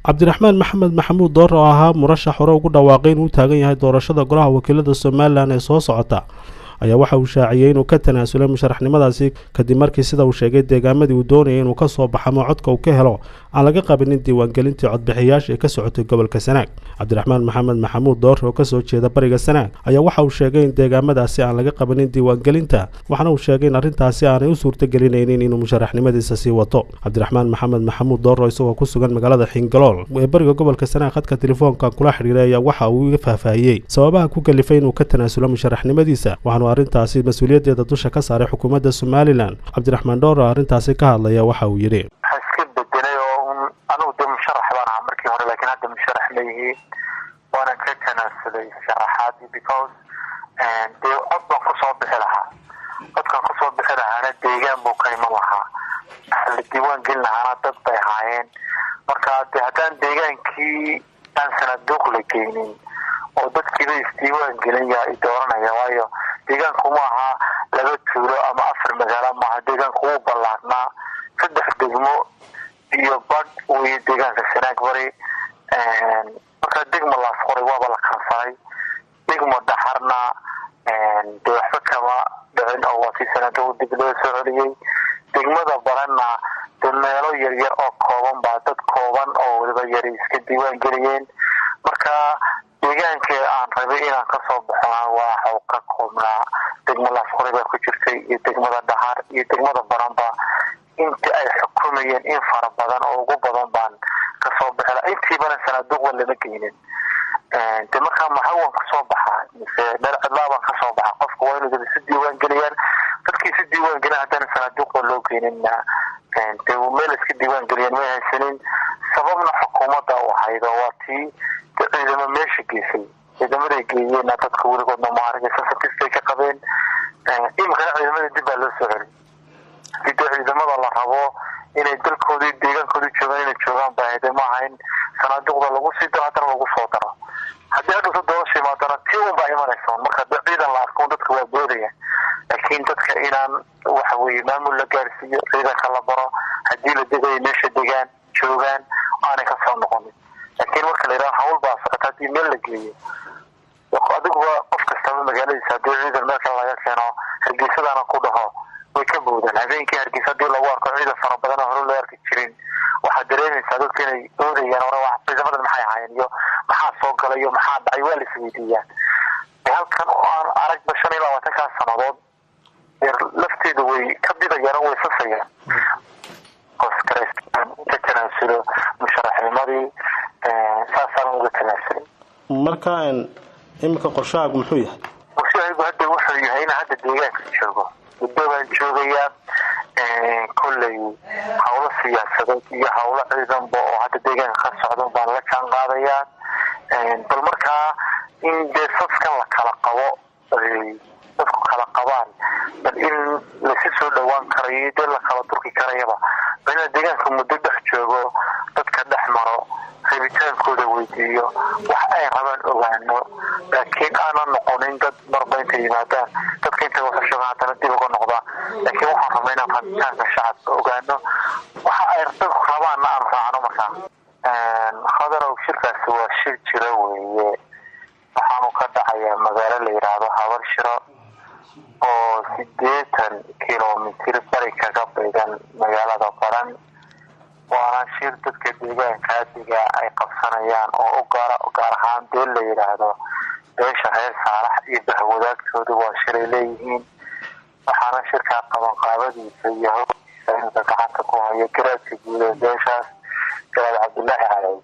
Cabdiraxmaan Maxamed Maxamuud Doore oo ahaa murashax hore ugu dhawaaqay inuu taagan yahay doorashada golaha wakiilada Somalilan ee soo socota ayaa waxa uu shaaciyey inuu ka tanaasulay musharaxnimadaasi, kadib markii, sida uu sheegay, deegaamadii uu doonayay inuu kasoo baxamo codka uu ka helo aan laga qabinin diiwaangelintii codbixiyaasha ee ka socotay gobolka Sanaag. Cabdiraxmaan Maxamed Maxamuud Doore oo kasoo jeeda bariga Sanaag ayaa waxa uu sheegay in deegaamadaasi aan laga qabanin diiwaangelinta, waxaana uu sheegay in arrintaasi aanay u suurtagelinaynin inuu musharaxnimadiisa sii wato. Cabdiraxmaan Maxamed Maxamuud Doore isagoo ku sugan magaalada Xingalool ee bariga gobolka Sanaag khadka telefoonkan kula xidhiiray ayaa waxa uu iga faahfaahiyey sababaha ku kalifay inuu ka tanaasulo musharaxnimadiisa, waxaanu arrintaasi mas-uuliyaddeeda dusha ka saaray xukuumadda Somalilan. Cabdiraxmaan Dhoore arrintaasi ka hadlaya waxa uu yidhi: Waxaa iska bedelay oo un anugu dee musharax baan ahaa markii hore, laakiin hadda musharax ma yihiin, waana ka tanaasulay sharaxaadii because dee cod baan kusoo bixi lahaa, codkaan kusoo bixi lahaana deegaan buu ka iman lahaa, waxa la diiwaan gelin lahaana dad bay ahaayeen. Marka dee haddaan deegaankii aan sanaduuq la geynin oo dadkiiba isdiiwaan gelin, yaa i dooranaya? Waayo, deegaanku ma aha laba tuulo ama afar magaalo maaha, deegaanku wuu ballaarnaa. 3 degmo iyo badh wey deegaanka Sanaag Bari. Marka degmo Laasqoray waaba la kansalay, degmo Dhaxarna dee waxba kama dhicin oo waa tii sanaaduuq dib loo soo celiyey. Degmada Baranna dee meelo yaryar oo kooban baa dad kooban oo waliba yari iska diiwaan geliyeen. Marka deegaankii aan rabay inaan kasoo baxona waxau ka koobnaa degmo Laasqoray baa ku jirtay iyo degmada Dhaxar iyo degmada Baranba. Intii ay xukumayeen in fara badan oo ugu badan baan kasoo bixila, intiibana sanaaduuqba lama geynin. De markaa mahawan kasoo baxaa mise meel cidlaa baan kasoo baxa? Qofka waa inuu dad isu diiwaan geliyaan, dadkii isu diiwaan gelin haddana sanaaduuqba loo geyninna, dee meel iska diiwaan geliyaan may haysanin. Sababna xukuumadda u ahayd oo waa tii de ciidamo meesha geysay, ciidamaday geeyeenna dadka weligoodna ma aragay, sensitive bay ka qabeen. Iminkana ciidamada dib baa loo soo celiyay. Hadii dee ciidamada la rabo inay dalkoodii deegaankoodii joogaan, inay joogaan bay ahayd, ma aha in sanaaduuqda lagu sii daro haddana lagu soo daro. Haddii hadhowto doorasha imaadana tii un baa imanaysa. Marka dee ciidan la arko dadka waa boodaya, laakiin dadka inaan waxa weye maamul la gaarsiiyo, ciidanka la baro, haddii la degayo meesha degaan joogaan, aanay kasoo noqonin. Laakiin marka la yidhaha hawl baa socota, haddii meel la geeyo, adiguba qof kastaba magaaladiisa haddii ciidan meel kale laga keeno, Hargeysadana ku dhaho, way ka boodaan. Habeenkii Hargeysa haddii lagu arko ciidan fara badan oo hore loo arki jirin, waxaad dareemaysaa dadka inay boodayaan hore, ciidamadan maxay ahaayeen iyo maxaa soo galay iyo maxaa dhacay, waa la isweydiiyaan. Halkan oo aan aragba 25-kaa sanadood lafteeda way ka bidayaan, way sasayaan. Ka tanaasulo musharaxnimadii, saasaan uga tanaasulay. Marka iminka qorshahaagu muxuu yahay? Qorshahaygu hadda wuxuu yahay in hadda deegaanka joogo, muddo baan joogayaa. Kolley hawlo siyaasadeed iyo hawlo ciidanba oo hadda deegaanka ka socda baan la jaan qaadayaa. Bal markaa in dee saskan la kala qabo, ay dadku kala qabaan, bal in lasi soo dhawaan karayo, dee la kala durki karayaba, bal inaan deegaanka muddo dhex joogo, dadka dhex maro, rabitaankooda weydiiyo, wax ay rabaan ogaano, laakiin aanan noqonin dad marba intay yimaadaan dadka intay waxu sheegaan haddana dib uga noqdaa. Laakiin waxaan rabnaa inaan rabitaanka shacabka ogaano, waxa ay dadku rabaanna aan raacno. Markaa Khadarow, shirkaasi waa shir jiro weeye, waxaanu ka dhacayaa magaalo la yidhaahdo Habar Shiro oo 80 kilomitir bari kaga baydan magaalada Baran, waana shir dadka deegaanka adiga ay qabsanayaan oo u gaara, gaar ahaan beel la yidhaahdo beesha Reer Saalax iyo bahwadaagtoodu waa shiray leeyihiin. Waxaana shirkaa qabanqaabadiisa iyo hawshiisa inta gacanta ku haya garaadka guud ee beeshaas, Garaad Cabdulaahi Calay.